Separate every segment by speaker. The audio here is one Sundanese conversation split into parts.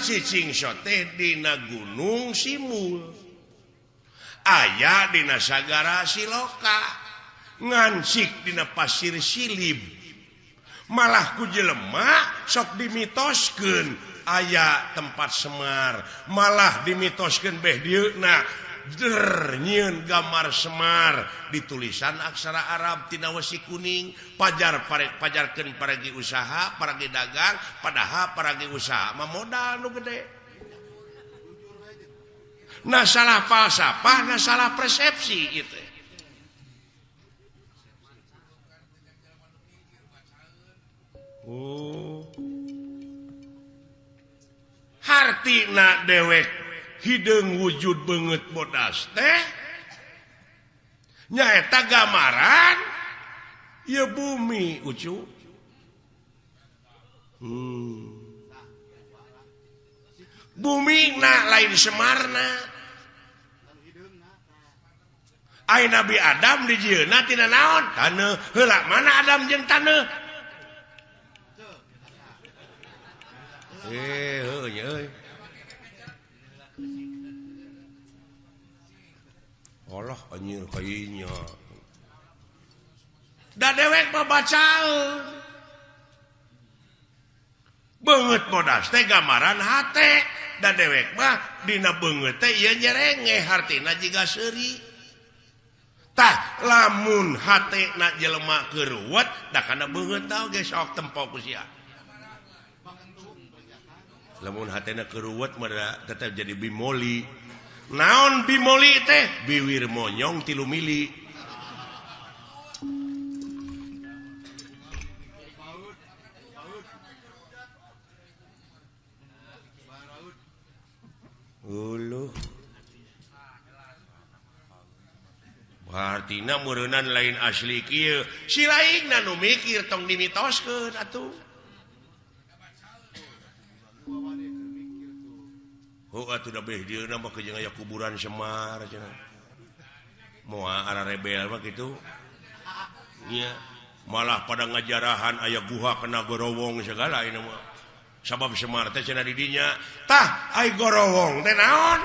Speaker 1: Cicing teh dina Gunung Simul aya dina Sagara Siloka ngansik dina Pasir Silib malah ku jelema sok dimitoskeun aya tempat Semar malah dimitoskeun beh dieuna der nyieun gambar Semar ditulisan aksara Arab tina wesi kuning pajar pajarkeun paragi usaha paragi dagang padahal paragi usaha mah modal nu gede. Nah salah falsafah nah salah persepsi itu. Oh. Hartina dewek hideung wujud beungeut bodas teh nyaeta gambaran ieu bumi ucu. Bumi na lain Semarna. Ai Nabi Adam dijieunna tina naon? Taneuh. Heula mana Adam jeung taneuh? Heuh nya euy. Allah anjir kayanya. Da dewek mah bacaeun. Beungeut bodas teh gambaran hate. Da dewek mah dina beungeut teh ieu nyerengeh hartina jiga seuri. Tah lamun hatena jelema keuruwet da kana beungeut tah oge sok tempo ku sia. Lamun hatena keuruwet mah tetep jadi bimoli. Naon bimoli teh? Biwir monyong 3 mili. Uluh. Hartina meureunnan lain asli kieu. Si laingna nu mikir tong dimitoskeun atuh. Oh atuh da beh dieuna mah jeung aya kuburan Semar cenah. Moal ararebel mah kitu. Nya malah pada ngajarahan aya guha kena gorowong segala ieu mah. Sabab Semar teh cenah di dinya. Tah ai gorowong teh naon?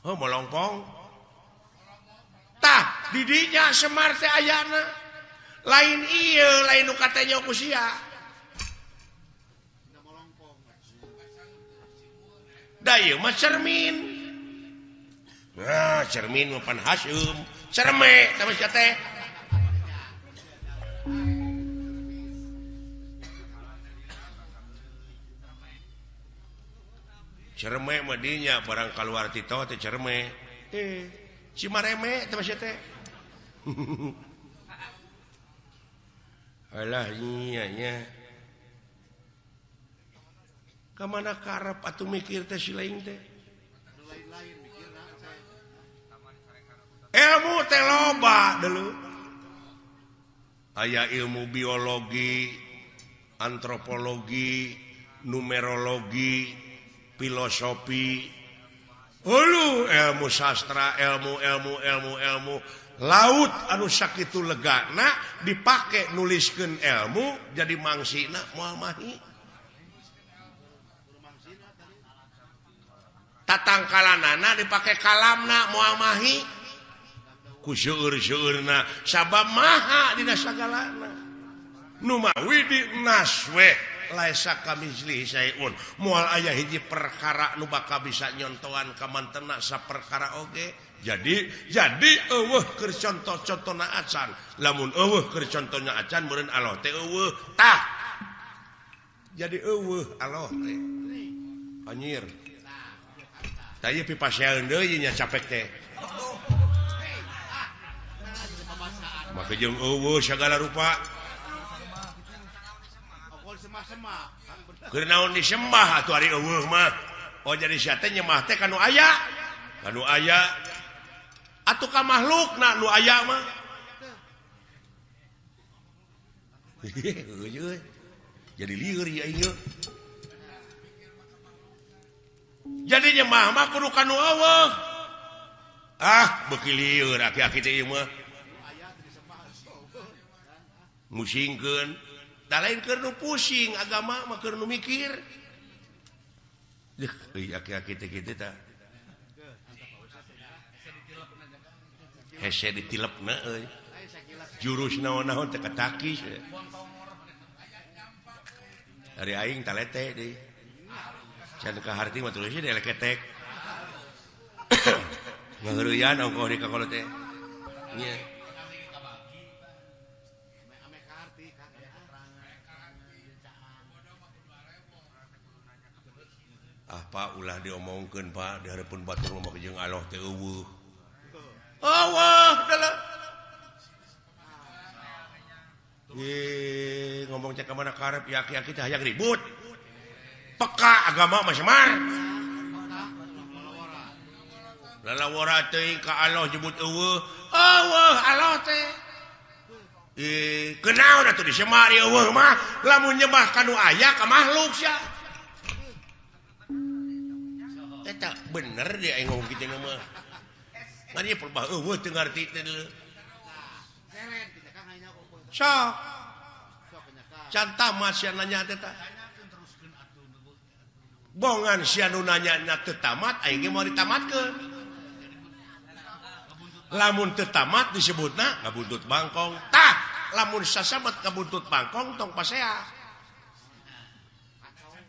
Speaker 1: Oh molongpong. Tah di dinya Semar teh ayana. Lain ieu lain nu katanya ku sia. Da ieu mah cermin. Nah, cermin mah pan haseum. Cerme tah sia teh. Cerme mah dinya barang kaluar ti teh cerme. Cimareme teh sia teh. Alah nya nya. Ka mana karep atuh mikir teh si lain teh. Ilmu teh loba deuleu. Aya ilmu biologi, antropologi, numerologi, filosofi, hulu ilmu sastra, ilmu ilmu ilmu ilmu laut anu sakitu legana dipake nuliskeun ilmu jadi mangsina moal mahi. Tatangkalanana dipake kalamna moal mahi ku seueur-seueurna sabab maha dina sagalana. Nu mawi di naswe laisa kamitslihi syai'un moal aya hiji perkara nu bakal bisa nyontoan ka mantena saperkara oge. Jadi eueuh keur contoh-contona acan. Lamun eueuh keur contohna acan meureun Allah teh eueuh. Tah jadi eueuh Allah teh. Anjir. Tah ieu pipasean deui nya capek teh. Make jeung eueuh sagala rupa. Keur naon disembah atuh ari eueuh mah. Oh jadi sia teh nyembah teh ka nu aya. Ka nu aya. Atuh ka makhlukna nu aya mah. Jadi lieur ieu ieu. Jadi nyembah mah kudu ka nu eueuh. Ah, beuki lieur aki-aki teh ieu mah. Musingkeun. Da lain keur nu pusing agama mah keur nu mikir. Deuh euy aki-aki teh kitu tah. Hese ditilepna euy. Jurus naon-naon teh katakis. Ari aing talete deui. Can ka harti mah tulis deui leketek. Ngaheureuyan ongkoh di ka kolot teh. Nya. Ah Pak ulah diomongkeun Pak di hareupeun batur mah jeung Allah teh eueuh. Eueuh dalah. Ye ngomong cek ka mana karep ya aki-aki teh hayang ribut. Peka agama mah semar. Lalawara teuing ka Allah nyebut eueuh. Eueuh Allah teh. Kunaon atuh disemar eueuh mah lamun nyembah ka nu aya ka makhluk sia. Eta bener dia aing ngomong kitu mah. Ngan ieu perbah eueuh teu ngarti teh deuleu. Sok. Can tamat sia nanya teh tah. Bongan sia nu nanya teu tamat aing ge moal ditamatkeun. Lamun teu tamat disebutna ngabuntut bangkong. Tah, lamun sasabat ngabuntut bangkong tong pasea.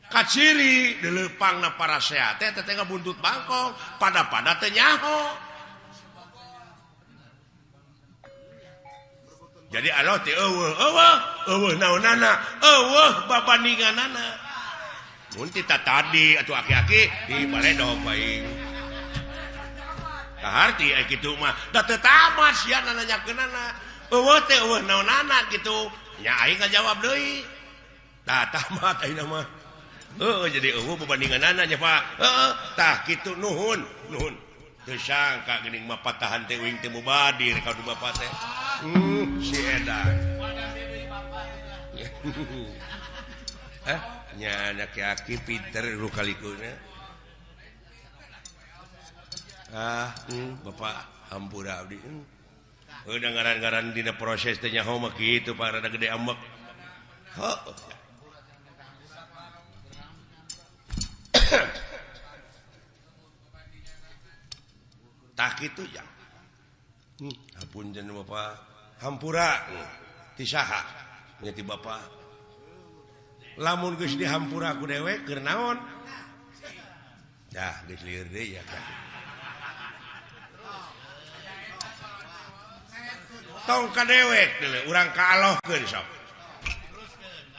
Speaker 1: Kaciri dileupangna parasea teh teh ngabuntut bangkong, pada-pada teh nyaho. Jadi Allah teh eueuh, eueuh, eueuh naonana, eueuh babandinganana. Mun ti tadi atuh aki-aki di baledog aing. Kaharti ai kitu mah, da teu tamat sia nanyakeunana. Eueuh teh eueuh naonana kitu. Nya aing ngajawab deui. Tah tamat ayeuna mah. Heeh jadi eueuh babandinganana nya Pak. Heeh tah kitu nuhun, nuhun. Teu sangka geuning mah patahan teh uing teh mubadir ka du bapak teh. Si edan. Nya aki-aki pinter lu kalikuna. Ah, bapak hampura abdi. Udah ngaran-ngaran dina proses teh nyaho mah kitu Pak rada gede ambek. Heuh. Tah kitu ya. Hapunten bapak. Hampura ti saha? Nya ti bapak. Lamun geus dihampura ku dewek keur naon? Dah geus lieur deui ya kan. Tong ka dewek deuleu urang ka Allahkeun sok.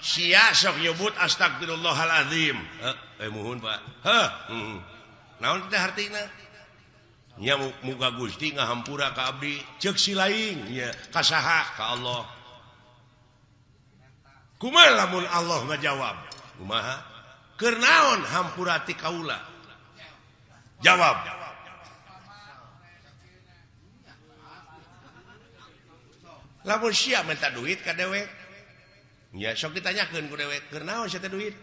Speaker 1: Sia sok nyebut astagfirullahalazim. Heuh, muhun Pak. Heuh. Naon teh hartina? Nya muga Gusti ngahampura ka abdi ceuk si laing nya ka saha ka Allah. Kumaha lamun Allah ngajawab? Kumaha? Keur naon hampura ti kaula? Jawab. Lamun sia minta duit ka dewek. Nya sok ditanyakeun ku dewek, keur naon sia teh duit?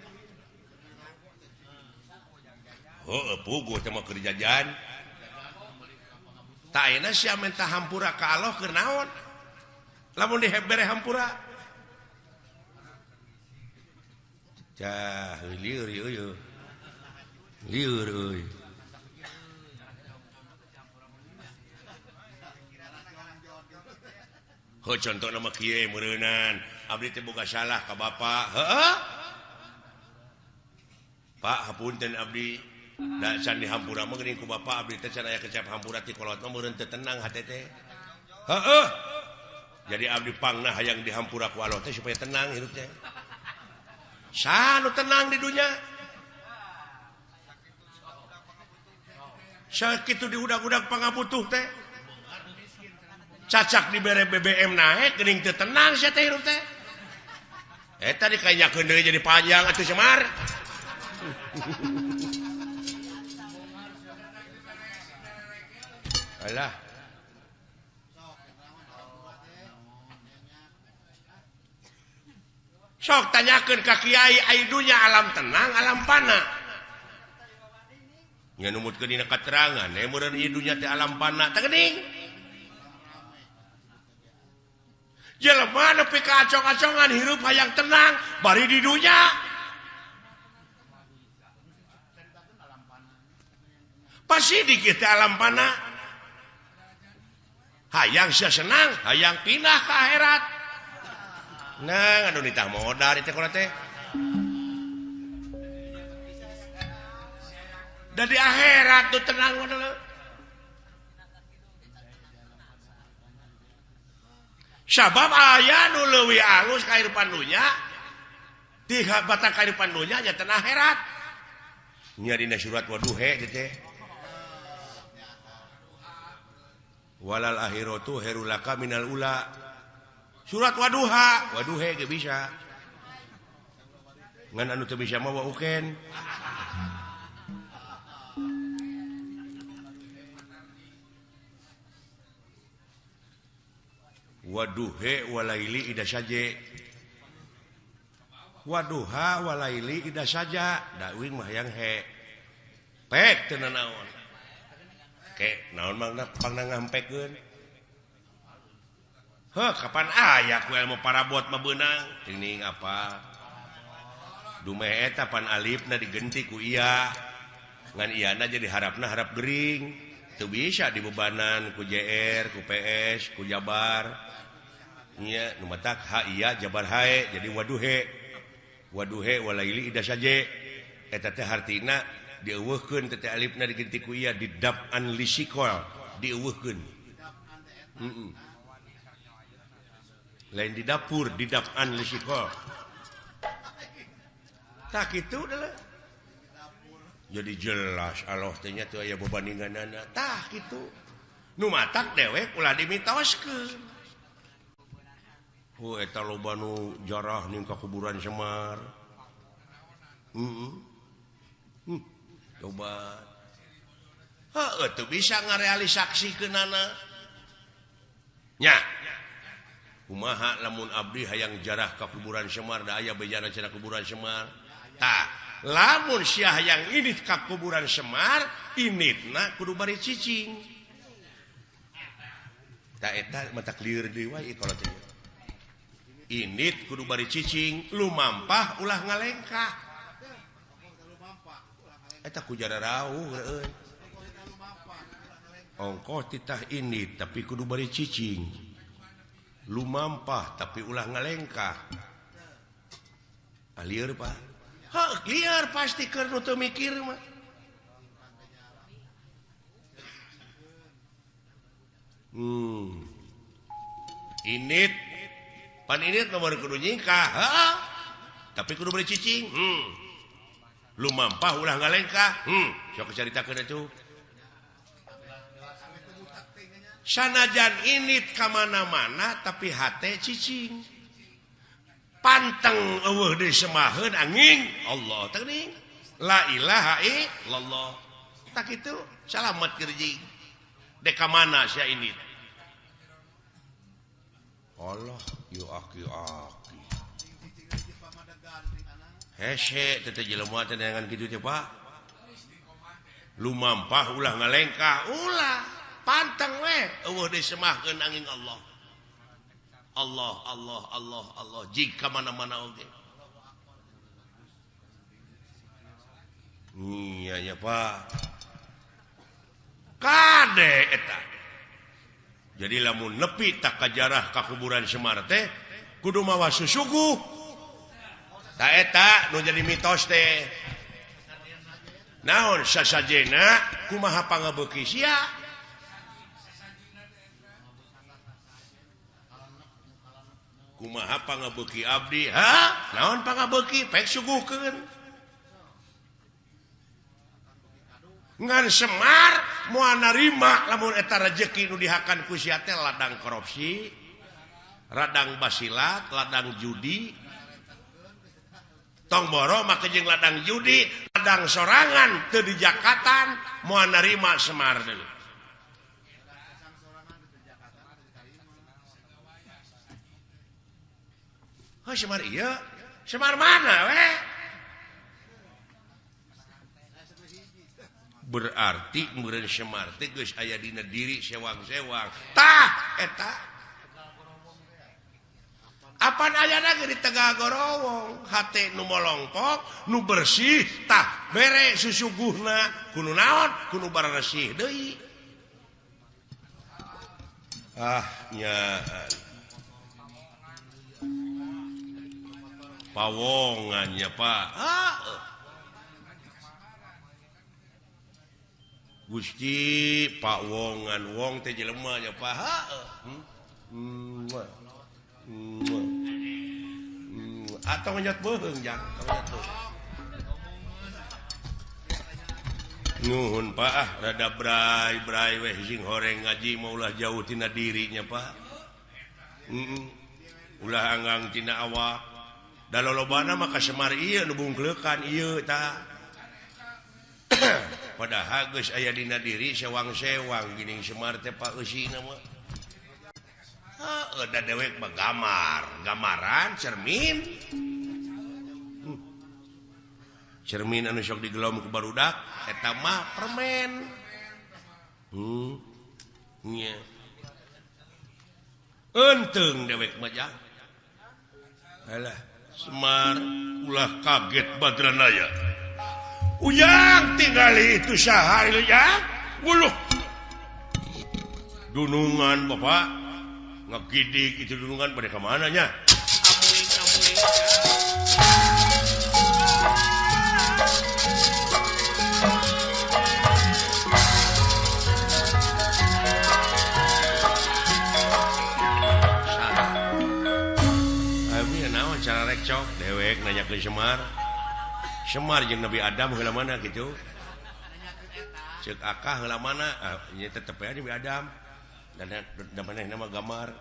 Speaker 1: Heuh, puguh teh mah keur jajan. Tah ayeuna sia minta hampura ka Allah keur naon? Lamun dibere hampura. Cah, lieur ieu. Lieur euy. Heuh contona mah kieu meureunan. Abdi teh boga salah ka bapa. Heueuh. Pak hapunten abdi. Da can dihampura mah geuning ku bapa abdi teh can aya kecap hampura ti kolot mah meureun teu tenang hate teh. Heueuh. Jadi abdi pangna hayang dihampura ku Allah teh supaya tenang hidup teh. Saha nu tenang di dunya? Sakitu diudag-udag pangabutuh teh. Cacak dibere BBM naek geuning teu tenang sia teh hirup teh. Eta dikanyakeun deui jadi panjang atuh Semar. Alah. Sok tanyakeun ka kiai ai dunya alam tenang alam pana. Nya numutkeun dina katerangan meureun ieu dunya teh alam pana teh geuning. Jelema nepi ka acong-acongan hirup hayang tenang bari di dunya. Pasti di kita alam panah. Hayang sia senang, hayang pindah ke akhirat. Nah, anu nitah modal teh kula teh. Da di akhirat tuh tenang modal. Sabab aya nu leuwih alus kahirupan dunya, ti batang kahirupan dunya nya teh akhirat. Nya dina surat waduhe teh. Walal akhiratu khairul laka minal ula. Surat waduha, waduhe ge bisa. Ngan anu teu bisa mah wa uken. Waduhe walaili ida saje. Waduha walaili ida saja. Da uing mah hayang he. Pek teu nanaon. Ke naon mangna pangna ngampekeun. Heuh kapan aya ku ilmu parabot mah beunang. Tining apa? Dumeh eta pan alifna digenti ku iya. Ngan iyana jadi harapna harap gering. Teu bisa dibebanan ku JR, ku PS, ku Jabar. Nya nu matak ha iya Jabar hae jadi waduhe. Waduhe walaili ida saje. Eta teh hartina dieuweuhkeun teh alifna digenti ku iya didap'an lisikol dieuweuhkeun. Heeh. Lain di dapur didap'an lisikol. Tah kitu deuleu. Jadi jelas Allah teh nya teu aya bebandinganana. Tah kitu. Nu matak dewek ulah dimitoskeun. Hu eta loba nu jarah ning ka kuburan Semar. Heeh. Coba. Heuh teu bisa ngarealisaksikeunana. Nya. Kumaha lamun abdi hayang jarah ka kuburan Semar da aya bejana cenah kuburan Semar. Tah, lamun sia hayang indit ka kuburan Semar, inditna kudu bari cicing. Tah eta mata lieur deui wae kalau teh. Indit kudu bari cicing, lumampah ulah ngalengkah. Eta ku jararauh euy. Ongkoh titah indit tapi kudu bari cicing. Lumampah tapi ulah ngalengkah. Lieur Pak. Heuh, lieur pasti keur nu teu mikir mah. Init pan init nomor kudu nyingkah, heeh. Tapi kudu bari cicing. Lumampah ulah ngalengkah. Sok caritakeun atuh. Sanajan init ka mana-mana tapi hate cicing. Panteng eueuh deui semaheun angin Allah teh geuning. La ilaha illallah. Tah kitu salamet keur jeung. Dek ka mana sia init? Allah yu aki aki. Hese teh jelema teh neangan kitu teh Pak. Lumampah ulah ngalengkah, ulah panteng we eueuh deui semahkeun angin Allah. Allah Allah Allah Allah jika mana-mana oge. Iya ya Pak. Kade eta. Jadi lamun nepi tak kajarah ka kuburan Semar teh kudu mawa susuguh. Ta eta nu jadi mitos teh. Naon sasajena kumaha pangabeuki sia? Kumaha pangabeuki abdi? Ha? Naon pangabeuki? Pek suguhkeun. Ngan Semar moal narima lamun eta rejeki nu dihakan ku sia teh ladang korupsi, ladang basilat, ladang judi. Tong boro make jeung ladang judi, ladang sorangan teu dijakatan moal narima Semar deui. Heuh Semar ieu, Semar mana we? Berarti meureun Semar teh geus aya dina diri sewang-sewang. Tah eta. Apan ayana ge di Tegal Gorowong hate nu molongkok nu bersih tah bere susuguhna kudu naon kudu baresih deui. Ah nya pawongan nya Pak. Ah Gusti pawongan wong teh jelema nya Pak. Atau ngejot beuheung jang, ngejot beuheung. Nuhun Pak, ah rada bray-bray weh sing horeng ngaji mah ulah jauh tina dirinya Pak. Ulah anggang tina awak. Da lolobana mah ka Semar ieu nu bungkleukan ieu tah. Padahal geus aya dina diri sewang-sewang geuning Semar teh Pak eusina mah. Heeh, da dewek mah gamar, gambaran cermin. Cermin anu sok digelom ku barudak eta mah permen. Nya. Eunteng dewek mah jang. Alah, Semar ulah kaget Badranaya. Ujang tinggali itu saha ya. Uluh. Dunungan Bapak ngegidik itu dunungan pada kemana nya? Amuing-amuing. Abi naon cara rekcok dewek nanya ke Semar. Semar jeung Nabi Adam heula mana gitu. Ceuk akah heula mana? Ah nya tetep aya Nabi Adam. Dan manehna mah gambar.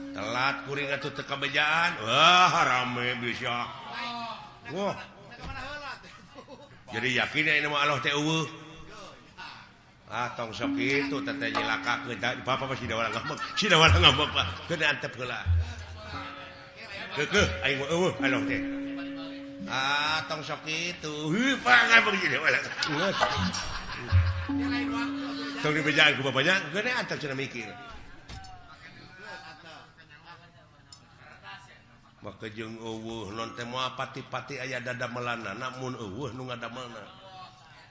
Speaker 1: Telat kuring atuh teu kabejaan. Wah, rame bisa. Wah. Jadi yakin ini mah Allah teh eueuh. Ah tong sok kitu teh teh nyilakakeun bapak mah si dawala ngambek. Si dawala ngambek Pak. Keun antep heula. Keukeuh aing mah eueuh Allah teh. Ah tong sok kitu. Heuh Pak ngambek si dawala. Tong dibejaan ku bapaknya, geus antep cenah mikir. Maka jeung eueuh non teh moal pati-pati aya dadamelanna mun eueuh nu ngadamelna.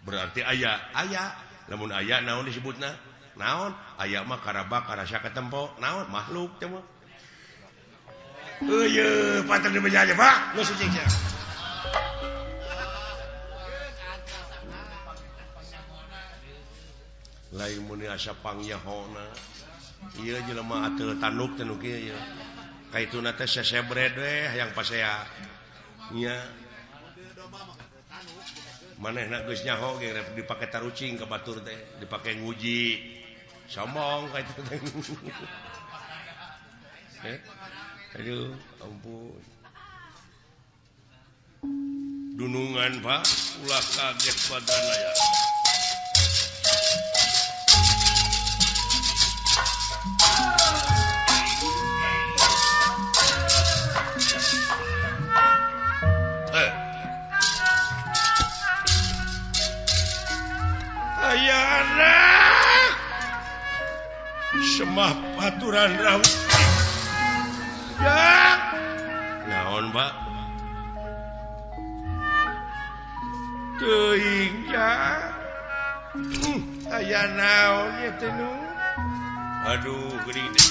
Speaker 1: Berarti aya, aya. Lamun aya naon disebutna? Naon? Aya mah karabak karasa katempo, naon? Makhluk teh mah. Eueuh, patah dibejaan Pak. Geus cicing sia. Lain mun asa pangyahona. Ieu jelema ateul tanduk teh nu kieu ieu. Kaituna teh sesebred we hayang pasea. Nya. Manehna geus nyaho ge dipake tarucing ka batur teh, dipake nguji. Sombong ka itu teh. Aduh, ampun. Dunungan Pak, ulah kaget badanaya. Ayana semah paturan rawuh. Ya. Naon, Pak? Teuing ya. Aya naon ieu teh nu? Aduh, geuning teh.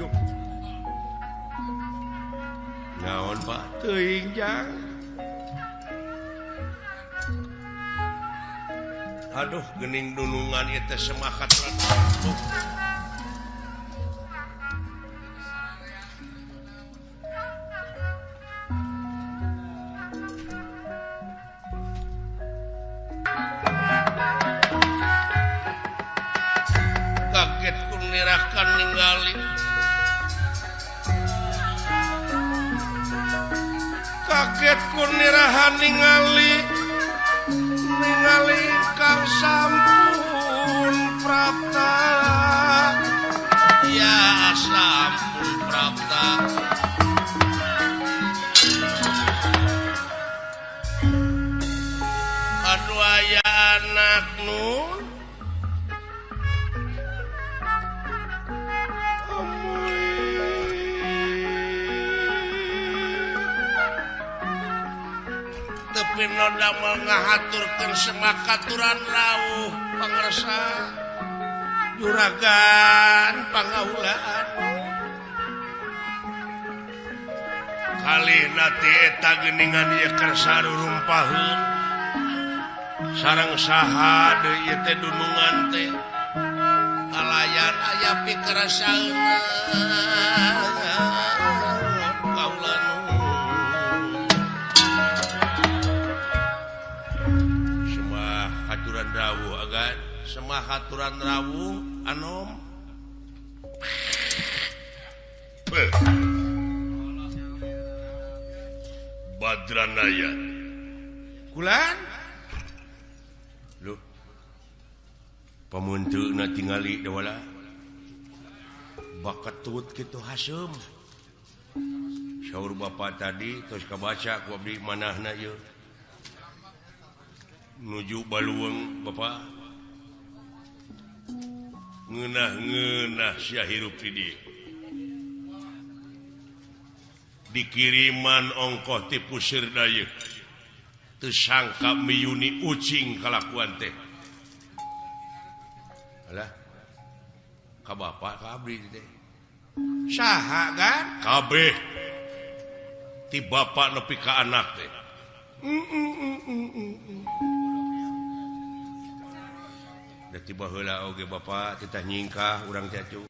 Speaker 1: Duh. Naon, Pak? Teuing ya. Aduh, gening dunungan ieu teh semah katuran. Kaget ku nirakan ningali. Kaget ku nirahan ningali. Ningali kang sampun prapta. Ya sampun prapta. Aduh aya anak nun. Pinoda ngahaturkeun semakaturan rawuh pangersa juragan pangaulaan kalih nati eta geuningan ieu kersa rurumpaheun sareng saha deui ieu teh dunungan teh kalayan aya pikeresaeuna kaula nuhun semah haturan rawuh agan semah haturan rawuh anom Badranaya kulan loh pamunteuna tingali dawala baketut kitu hasem saur bapa tadi terus kabaca ku abdi manahna ieu nuju baluweung bapa ngeunah-ngeunah sia hirup di dieu dikiriman ongkoh ti pusir dayeuh teu sangka miyuni ucing kalakuan teh alah ka bapa ka abdi teh saha kan kabeh ti bapa nepi ka anak teh da ti baheula oge bapa titah nyingkah urang teh.